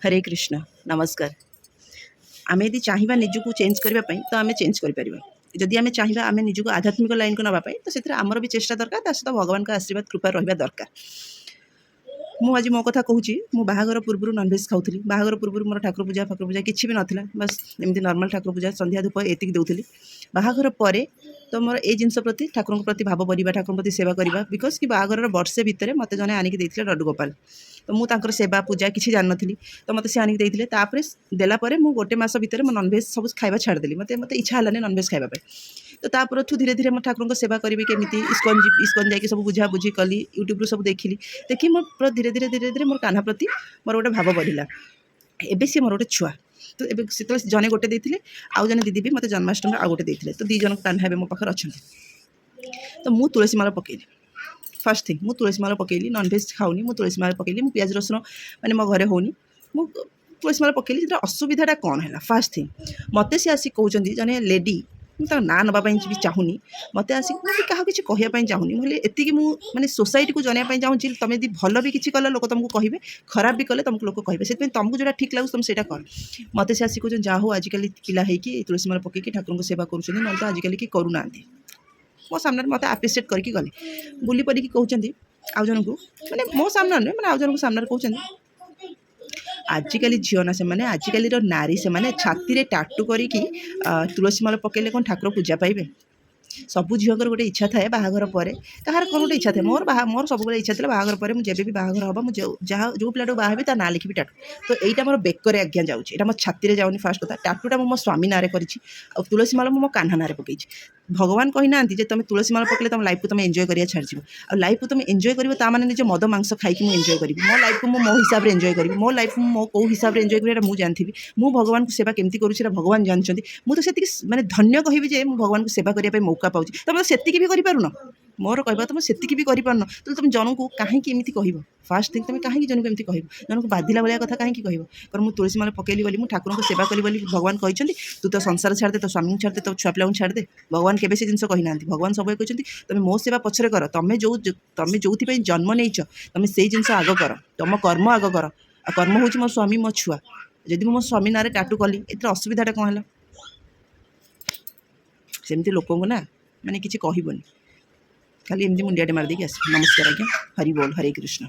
ହରେ କୃଷ୍ଣ, ନମସ୍କାର। ଆମେ ଯଦି ଚାହିଁବା ନିଜକୁ ଚେଞ୍ଜ କରିବା ପାଇଁ, ତ ଆମେ ଚେଞ୍ଜ କରିପାରିବା। ଯଦି ଆମେ ଚାହିଁବା ଆମେ ନିଜକୁ ଆଧ୍ୟାତ୍ମିକ ଲାଇନକୁ ନେବା ପାଇଁ, ତ ସେଥିରେ ଆମର ବି ଚେଷ୍ଟା ଦରକାର, ତା ସହିତ ଭଗବାନଙ୍କ ଆଶୀର୍ବାଦ, କୃପା ରହିବା ଦରକାର। ମୁଁ ଆଜି ମୋ କଥା କହୁଛି। ମୁଁ ବାହାଘର ପୂର୍ବରୁ ନନଭେଜ୍ ଖାଉଥିଲି। ବାହାଘର ପୂର୍ବରୁ ମୋର ଠାକୁର ପୂଜା ଫାକୁର ପୂଜା କିଛି ବି ନଥିଲା। ବାସ୍, ଏମିତି ନର୍ମାଲ୍ ଠାକୁର ପୂଜା, ସନ୍ଧ୍ୟା ଧୂପ ଏତିକି ଦେଉଥିଲି। ବାହାଘର ପରେ ତ ମୋର ଏଇ ଜିନିଷ ପ୍ରତି, ଠାକୁରଙ୍କ ପ୍ରତି ଭାବ ବଢ଼ିବା, ଠାକୁରଙ୍କ ପ୍ରତି ସେବା କରିବା, because କି ବାହାଘରର ବର୍ଷେ ଭିତରେ ମୋତେ ଜଣେ ଆଣିକି ଦେଇଥିଲେ ଲଡ଼ୁ ଗୋପାଳ। ତ ମୁଁ ତାଙ୍କର ସେବା ପୂଜା କିଛି ଜାଣିନଥିଲି। ତ ମୋତେ ସେ ଆଣିକି ଦେଇଥିଲେ। ତାପରେ ଦେଲା ପରେ ମୁଁ ଗୋଟେ ମାସ ଭିତରେ ମୁଁ ନନଭେଜ୍ ସବୁ ଖାଇବା ଛାଡ଼ିଦେଲି। ମୋତେ ଇଚ୍ଛା ହେଲାନି ନନଭେଜ୍ ଖାଇବା ପାଇଁ। ତ ତାପରଠୁ ଧୀରେ ଧୀରେ ମୁଁ ଠାକୁରଙ୍କ ସେବା କରିବି କେମିତି, ଇସ୍କନ ଯିବି, ଇସ୍କନ ଯାଇକି ସବୁ ବୁଝାବୁଝି କଲି, ୟୁଟ୍ୟୁବରୁ ସବୁ ଦେଖିଲି। ଦେଖି ମୋ ପୁରା ଧୀରେ ଧୀରେ ଧୀରେ ଧୀରେ ମୋର କାହ୍ନା ପ୍ରତି ମୋର ଗୋଟେ ଭାବ ବଢ଼ିଲା। ଏବେ ସିଏ ମୋର ଗୋଟେ ଛୁଆ। ତ ଏବେ ସେତେବେଳେ ଜଣେ ଗୋଟେ ଦେଇଥିଲେ, ଆଉ ଜଣେ ଦିଦି ବି ମୋତେ ଜନ୍ମାଷ୍ଟମୀରେ ଆଉ ଗୋଟେ ଦେଇଥିଲେ। ତ ଦୁଇ ଜଣ କାହ୍ନା ଏବେ ମୋ ପାଖରେ ଅଛନ୍ତି। ତ ମୁଁ ତୁଳସୀ ମାଳ ପକେଇଲି। ଫାର୍ଷ୍ଟ ଥିଙ୍ଗ, ମୁଁ ତୁଳସୀ ମାଳ ପକେଇଲି। ନନଭେଜ୍ ଖାଉନି, ମୁଁ ତୁଳସୀ ମାଳ ପକେଇଲି। ମୁଁ ପିଆଜ ରସୁଣ ମାନେ ମୋ ଘରେ ହେଉନି। ମୁଁ ତୁଳସୀ ମାଳ ପକେଇଲି। ସେଥିରେ ଅସୁବିଧାଟା କ'ଣ ହେଲା? ଫାର୍ଷ୍ଟ ଥିଙ୍ଗ, ମୋତେ ସେ ଆସି କହୁଛନ୍ତି, ଜଣେ ଲେଡି, ମୁଁ ତାଙ୍କ ନାଁ ନେବା ପାଇଁ ବି ଚାହୁଁନି। ମୋତେ ଆସିକି, ମୁଁ ବି କାହାକୁ କିଛି କହିବା ପାଇଁ ଚାହୁଁନି। ମୁଁ ହେଲେ ଏତିକି ମୁଁ ମାନେ ସୋସାଇଟିକୁ ଜଣାଇବା ପାଇଁ ଚାହୁଁଛି, ତୁମେ ଯଦି ଭଲ ବି କିଛି କଲ, ଲୋକ ତୁମକୁ କହିବେ, ଖରାପ ବି କଲେ ତୁମକୁ ଲୋକ କହିବେ। ସେଥିପାଇଁ ତୁମକୁ ଯେଉଁଟା ଠିକ୍ ଲାଗୁଛି, ତୁମେ ସେଇଟା କର। ମୋତେ ସେ ଆସି କହୁଛନ୍ତି, ଯାହା ହଉ, ଆଜିକାଲି ପିଲା ହେଇକି ତୁଳସୀ ମାଳ ପକେଇକି ଠାକୁରଙ୍କୁ ସେବା କରୁଛନ୍ତି, ନହେଲେ ତ ଆଜିକାଲି କି କରୁନାହାନ୍ତି। ମୋ ସାମ୍ନାରେ ମୋତେ ଆପ୍ରିସିଏଟ୍ କରିକି ଗଲେ। ବୁଲି ପରିକି କହୁଛନ୍ତି ଆଉ ଜଣଙ୍କୁ, ମାନେ ମୋ ସାମ୍ନାରେ ନୁହେଁ, ମାନେ ଆଉ ଜଣଙ୍କୁ ସାମ୍ନାରେ କହୁଛନ୍ତି, ଆଜିକାଲି ଝିଅ ନା ସେମାନେ, ଆଜିକାଲିର ନାରୀ ସେମାନେ, ଛାତିରେ ଟାଟୁ କରିକି ତୁଳସୀ ମାଳ ପକେଇଲେ କ'ଣ ଠାକୁର ପୂଜା ପାଇବେ? ସବୁ ଝିଅଙ୍କର ଗୋଟେ ଇଚ୍ଛା ଥାଏ, ବାହାଘର ପରେ କାହାର କ'ଣ ଗୋଟେ ଇଚ୍ଛା ଥାଏ। ମୋର ସବୁବେଳେ ଇଚ୍ଛା ଥିଲା, ବାହାଘର ପରେ ମୁଁ ଯେବେ ବି ବାହାଘର ହେବ, ମୁଁ ଯେଉଁ ଯାହା ଯେଉଁ ପିଲାଟାକୁ ବାହା ହେବି, ତା ନାଁ ଲେଖିବି ଟାଟୁ। ତ ଏଇଟା ମୋର ବେକରେ ଆଜ୍ଞା ଯାଉଛି, ଏଇଟା ମୋ ଛାତିରେ ଯାଉନି। ଫାର୍ଷ୍ଟ କଥା, ଟାଟୁଟା ମୁଁ ମୋ ସ୍ୱାମୀ ନାଁରେ କରିଛି ଆଉ ତୁଳସୀ ମାଳ ମୁଁ ମୋ କାହ୍ନା ନାଁରେ ପକେଇଛି। ଭଗବାନ କହିନାହାନ୍ତି ଯେ ତୁମେ ତୁଳସୀ ମାଳ ପକେଇଲେ ତୁମ ଲାଇଫକୁ ତୁମେ ଏନ୍ଜୟ କରିବା ଛାଡ଼ିଯିବ। ଆଉ ଲାଇଫକୁ ତୁମେ ଏନ୍ଜୟ କରିବ, ତା ମାନେ ନିଜ ମଦ ମାଂସ ଖାଇକି ମୁଁ ଏନ୍ଜୟ କରିବି? ମୋ ଲାଇଫକୁ ମୁଁ ମୋ ହିସାବରେ ଏନ୍ଜୟ କରିବି। ମୋ ଲାଇଫକୁ ମୁଁ ମୋ କେଉଁ ହିସାବରେ ଏନ୍ଜୟ କରିବି, ଏଇଟା ମୁଁ ଜାଣିଥିବି। ମୁଁ ଭଗବାନଙ୍କୁ ସେବା କେମିତି କରୁଛି, ଏଇଟା ଭଗବାନ ଜାଣିଛନ୍ତି। ମୁଁ ତ ସେତିକି ମାନେ ଧନ୍ୟ କହିବି ଯେ ମୁଁ ଭଗବାନଙ୍କୁ ସେବା କରିବା ପାଇଁ ମୌକା ପାଉଛି। ତମେ ତ ସେତିକି ବି କରିପାରୁନ। ମୋର କହିବା, ତମେ ସେତିକି ବି କରିପାରୁନ, ତାହେଲେ ତମେ ଜଣଙ୍କୁ କାହିଁକି ଏମିତି କହିବ? ଫାର୍ଷ୍ଟ ଥିଙ୍ଗ, ତମେ କାହିଁକି ଜଣଙ୍କୁ ଏମିତି କହିବ? ଜଣଙ୍କୁ ବାଧିଲା ଭଳିଆ କଥା କାହିଁକି କହିବ? କାରଣ ମୁଁ ତୁଳସୀ ମାଳ ପକେଇଲି ବୋଲି, ମୁଁ ଠାକୁରଙ୍କ ସେବା କଲି ବୋଲି ଭଗବାନ କହିଛନ୍ତି, ତୁ ତୋ ସଂସାର ଛାଡ଼ିଦେ, ତୋ ସ୍ୱାମୀଙ୍କୁ ଛାଡ଼ିଦେ, ତୋ ଛୁଆ ପିଲାଙ୍କୁ ଛାଡ଼ିଦେ। ଭଗବାନ କେବେ ସେ ଜିନିଷ କହିନାହାନ୍ତି। ଭଗବାନ ସବୁବେଳେ କହିଛନ୍ତି, ତମେ ମୋ ସେବା ପଛରେ କର। ତମେ ଯେଉଁଥିପାଇଁ ଜନ୍ମ ନେଇଛ, ତମେ ସେଇ ଜିନିଷ ଆଗ କର। ତମ କର୍ମ ଆଗ କର। ଆଉ କର୍ମ ହେଉଛି ମୋ ସ୍ୱାମୀ, ମୋ ଛୁଆ। ଯଦି ମୁଁ ମୋ ସ୍ୱାମୀ ନାଁରେ ଟାଟୁ କଲି, ଏଥିରେ ଅସୁବିଧାଟା କ'ଣ ହେଲା? ସେମିତି ଲୋକଙ୍କୁ ନା ମାନେ କିଛି କହିବନି, ଖାଲି ଏମିତି ମୁଣ୍ଡିଆଟେ ମାରିଦେଇକି ଆସିବ। ନମସ୍କାର ଆଜ୍ଞା। ହରି ବୋଲ, ହରେ କୃଷ୍ଣ।